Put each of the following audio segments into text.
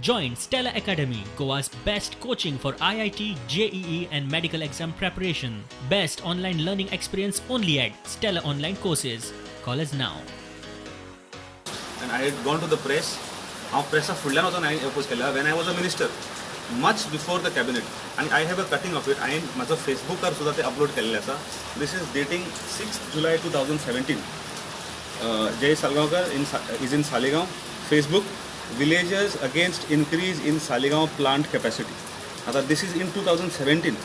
Join Stella Academy, Goa's best coaching for IIT, JEE, and medical exam preparation. Best online learning experience only at Stella Online Courses. Call us now. And I had gone to the press. हांव प्रेसा फुडल्यान वचून हांवें oppose केला when I was a minister, much before the cabinet. आनी I have a cutting of it. हांवें म्हाजो फेसबुकार सुद्दां ते अपलोड केल्लें आसा. This is dating 6 July 2017. Jay Salgaonkar in is in Saligao, Facebook, "Villagers against increase in Saligao plant capacity." आतां this is in 2017,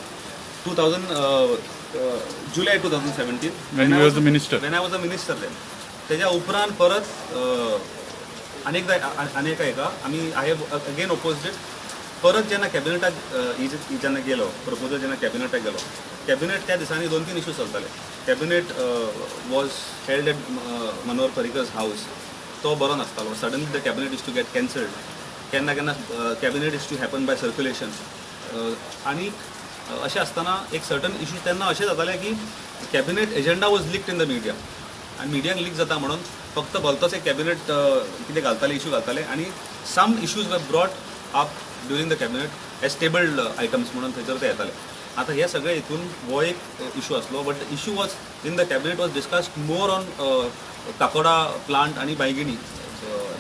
2000 July 2017. When you was the minister. When I was a minister then. तेज्या उपरांत परत अनेकदा अनेक एका आमी I have again opposed it. परत जेन्ना कॅबिनेटाक जेन्ना गेलो प्रपोजल, जेन्ना कॅबिनेटाक गेलो, कॅबिनेट त्या दिसांनी दोन तीन इशू चलताले. Cabinet was held at Manohar Parrikar's house. तो बरो नासतालो. Suddenly the cabinet used to get cancelled. केन्ना केन्ना cabinet used to happen by circulation. आनी अशें आसतना एक सर्टन इशू तेन्ना अशें जातालें की cabinet agenda was leaked in the media. आनी मिडियाक लीक जाता म्हणून फक्त भलतोच एक कॅबिनेट कितें घालताले, इशू घालताले आनी some issues were brought up during the cabinet as tabled items म्हणून थंयसर ते येताले. आतां हे सगळे हितून हो एक इशू आसलो, but issue was in the cabinet was discussed more on Kakoda plant आनी बायगिणी.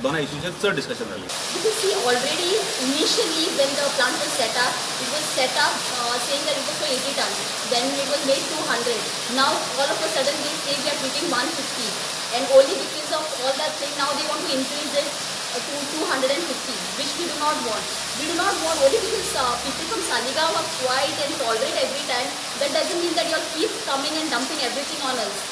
दोनाय इशूचेर चड डिस्कशन जालें. Because see, already initially when the plant was set up, it was set up saying that it was for 80 tons. Then it was made 200. Now all of a sudden they say we are treating 150. And only because of all that thing, now they want to increase it to 250, which we do not want. We do not want only because people from Saligao are quiet and tolerate every time. That doesn't mean that you all keep coming and dumping everything on us.